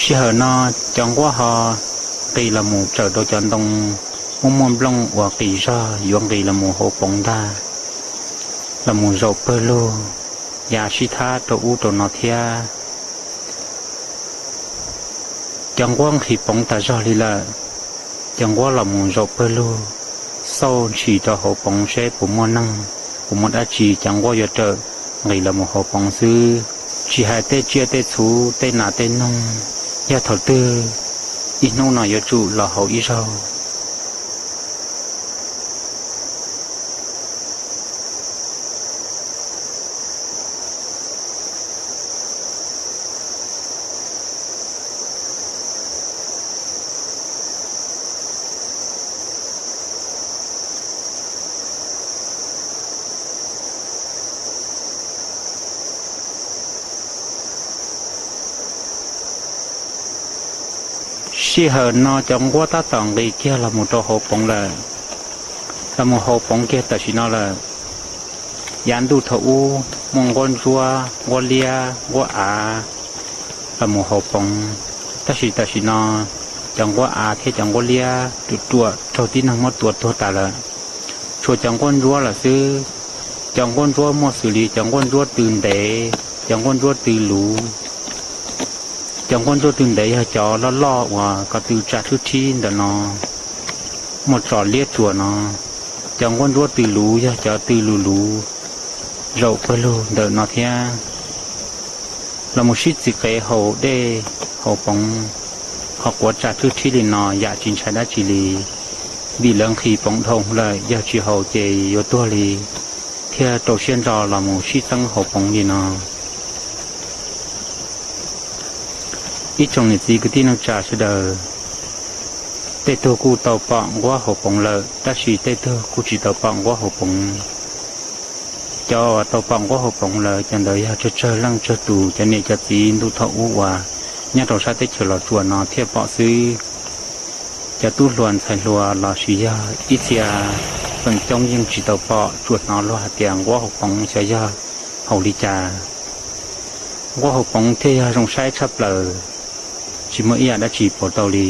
Sij hawm no cov nquab ho nqis los mus tsawm rau cov ntoo muaj muaj nplooj uas qis zog yuav nqis los mus hauv poov ntag, los mus zaum pawg lug, ya sib thab rau ub rau no thiab. Cov nquab nqhis poov tas zog li lawm, cov nquab los mus zaum pawg lug, xauj ntshis rau hauv poov seb puas muaj neeg, puas muaj dab tsi, cov nquab yuav rawm nqis los mus hauv poov xwb. Tsis hais tej tsiaj tej txhu, tej nas tej noog, yog thaum twg ib hnub no yuav tsum los haus ib zaug. Sij hawm no cov nquab tab tom nqis kiag los mus rau hauv poov lawm, los mus hauv poov kiag tam sim no lawm. Yav ntuj thaum ub muaj nquab ntsuab, nquab liab, nquab av los mus hauv poov, tab sis tam sim no cov nquab av thiab cov nquab liab ruam ruam raug tib neeg muab tua tuag tas lawm. Tshuav cov nquab ntsuab lawm xwb. Cov nquab ntsuab muaj xws li cov nquab ntsuab tw ntev, cov nquab ntsuab tw luv. Cov nquab ntsuab tw ntev yog cov loj loj uas ko tw tsa thwb thib ntawm no, muaj tso liab tsuas no. Cov nquab ntsuab tw luv yog cov tw luv luv, zaum pawg lug ntawm no thiab. Los mus sib txiv qev haus dej haus poov, qhov quav tsa thwb thib li no yam tsis ntshai dab tsi li, vim lawv nqhis poov dhau lawm, yog tsis haus ces yuav tuag li, thiaj rau siab ntso los mus sib txeeb haus poov li no. Ib tsoom niam txiv kwv tij neej tsa sawv daws, tej tug kuj tau pom nquab haus poov lawm, tab sis tej tug kuj tsis tau pom nquab haus poov. Cov uas tau pom nquab haus poov lawm, cov ntawd yog tsawg tsawg leej tsawg tus cov niam cov txiv ntuj thaum ub uas nyob rau sab teb chaws Los Tsuas no thiaj pom xwb. Cov tub hluas ntxhais hluas los sis yog ib txhia feem coob yeej tsis tau pom, tsuas hnov luag hais tias nquab haus poov xyov yog haus li cas. Nquab haus poov thiaj yog zoo saib tshaj plaws, tsis muaj ib yam dab tsi pauv tau li.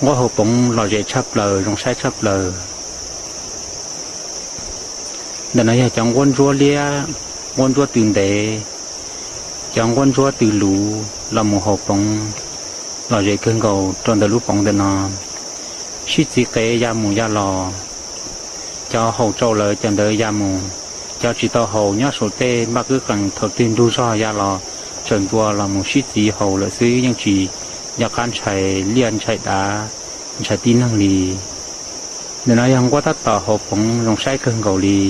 Nquab haus poov lom zem tshaj plaws, zoo saib tshaj plaws. Ntawm no yog cov nquab ntsuab liab, nquab ntsuab tw ntev, cov nquab ntsuab tw luv los mus haus poov, lom zem kawg nkaus rau ntawm lub poov ntawm no. Sib txiv qev ya mus ya los, cov haus tsau lawm cov ntawd ya mus, cov tsis tau haus nyob saum tej npaj kwb qees thaum twg ntug zog ya los tsaws ntua los mus sib txiv haus lawm xwb, yeej tsis nco qab ntshai liaj ntshai dav, ntshai tib neeg li. Ntawm no yog nquab tab tom haus poov zoo saib kawg nkaus li.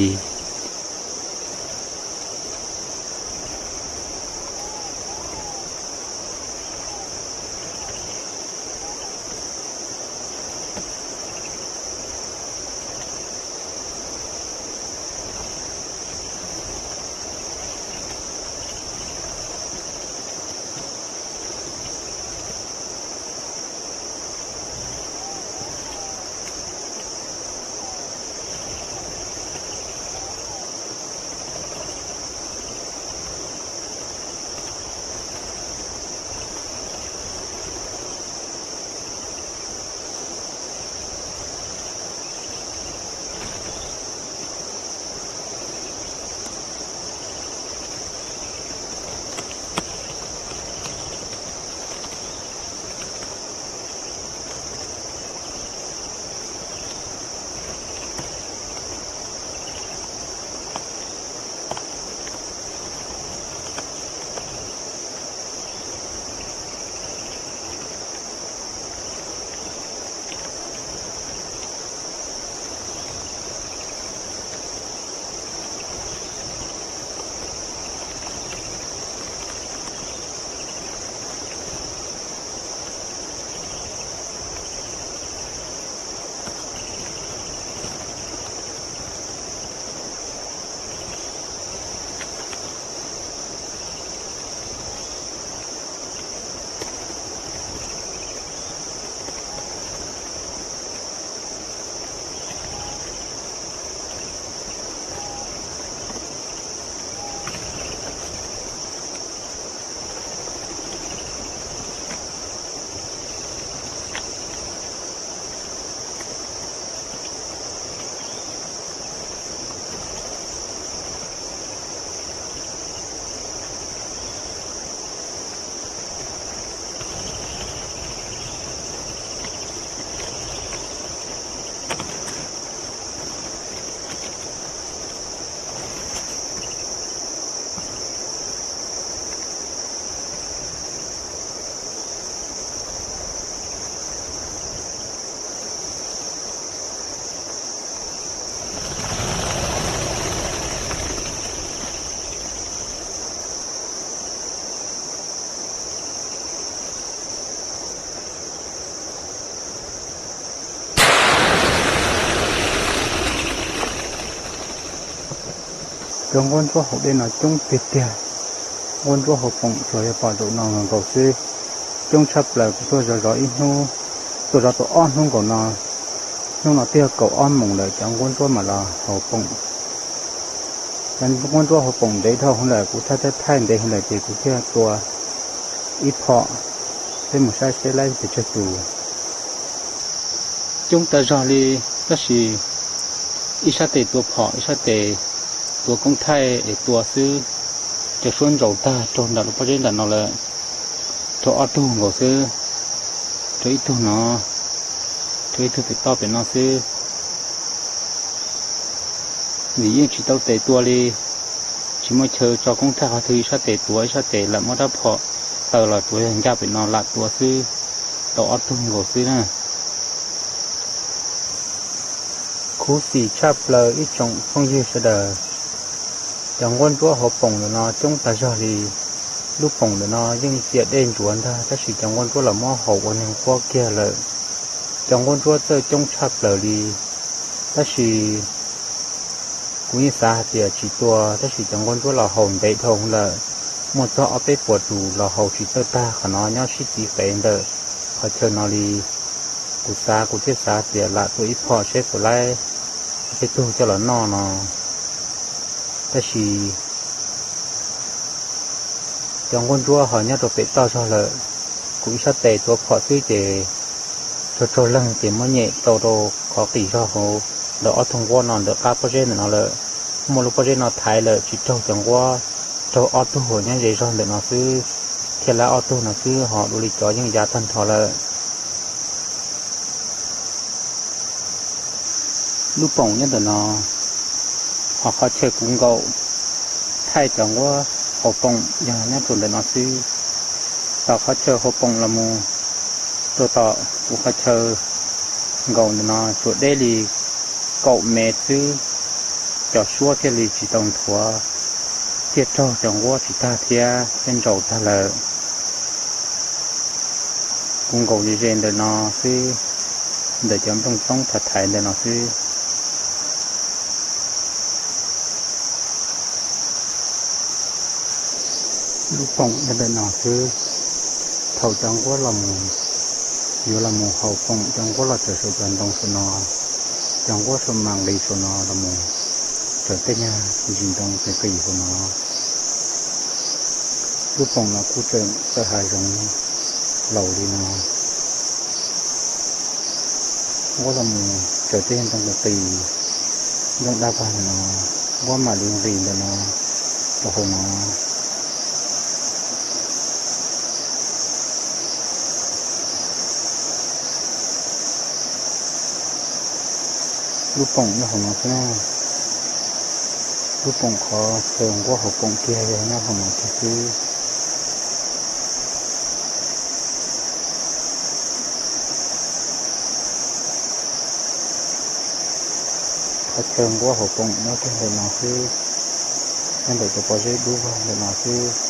Cov nquab ntsuab hauv dej no coob tiag tiag. Nquab ntsuab hauv poom tsuas yog pom zaum no nkaus xwb. Coob tshaj plaws kuv tuaj zov zov ib hnub, tuaj zov tau ob hnub nkaus no. Hnub no twb yog kaum ob moos lawm cov nquab ntsuab mam los hauv poom. Cov nquab ntsuab hauv poom ntev dhau heev lawm, kuv thaij thaij ntev heev lawm ces kuv thiaj tua ib phom, peb mus saib seb laib pes tsawg tus. Coob tas zog li, tab sis ib sab tes tua phom, ib sab tes tua koob thaij es tua xwb. Cov suab ntsaus tag raug nram lub pob zeb nram no lawm, raug ob tug nkaus xwb, raug ib tug no, raug ib tug pem toj pem no xwb. Vim yeej tsis tau tes tua li, tsis muaj chaw tso koob thaij qhov twg, ib sab tes tuav ib sab tes lam muab rab phom taw los tsuas yog ncaj pem no lam tua xwb, tau ob tug nkaus xwb na. Khuv xim tshaj plaws ib tsoom phooj ywg sawv daws. Cov nquab ntsuab hauv poom ntawm no coob tas zog li. Lub poom ntawm no yeej ciam dej ntsuav ntag, tab sis cov nquab ntsuab los muab haus ua neeg quab kiag lawm. Cov nquab ntsuab txawj coob tshaj plaws li, tab sis kuv yeej xav hais tias tsis tua, tab sis cov nquab ntsuab los haus ntev dhau lawm. Muaj txog ob peb puas tus los haus tsis txawj tag qhov no nyob sib tiv qev ntawm qhov chaw no li. Kuv xav, kuv thiaj xav tias lam tua ib phom seb puas laib tej tug coj los noj no. Tab sis cov nquab ntsuab ho nyob rau pem toj zog lawm. Kuv ib sab tes tua phom xwb ces tsaug tsaug leeg ces muab nyem tau rau qhov qis zog hauv ntawm ob tug nquab no ntawm qab pob zeb ntawm no lawm. Muaj lub pob zeb no thaiv lawm tsis raug cov nquab, raug ob tug uas nyob ze zog ntawm no xwb, thiaj laib ob tug no xwb, ho dua li cov yeej ya tag nrho lawm. Lub poom nyob ntawm no, ho qhov chaw kuv nkaum thaij cov nquab hauv poom yog nyob rau ntawm no xwb. Tom qhov chaw hauv poom los mus rau tom kuv qhov chaw nkaum ntawm no tsuas deb li kaum mev xwb, cov suab thiaj li tsis tau nthuav, thiaj raug cov nquab tsis tag thiab, thiab ntsaus tag lawm. Kuv nkaum ze ze ntawm no xwb, ntawm cov nplooj txoob thaiv thaiv ntawm no xwb. Lub poom yog ntawm no xwb. Thaum cov nquab los mus, yuav los mus haus poom, cov nquab los tsaws saum cov ntoo saum no, cov nquab saum mas nqis saum no los mus tsaws tej nyuag ntsis ntoo qis qis saum no. Lub poom no kuj tseem txawj hav zoov laus li no. Nquab los mus tsaws tej nyuag ntoo qis qis, ntoo daj vag ntawm no, nquab mam li nqis ntawm no rau hauv no. Lub poom nyob hauv no xwb na. Lub poom qhov chaw nquab haus poom kiag yog nyob hauv no kiag xwb. Qhov chaw nquab haus poom nyob kiag ntawm no xwb, nyob ntawm cov pob zeb dub vog ntawm no xwb.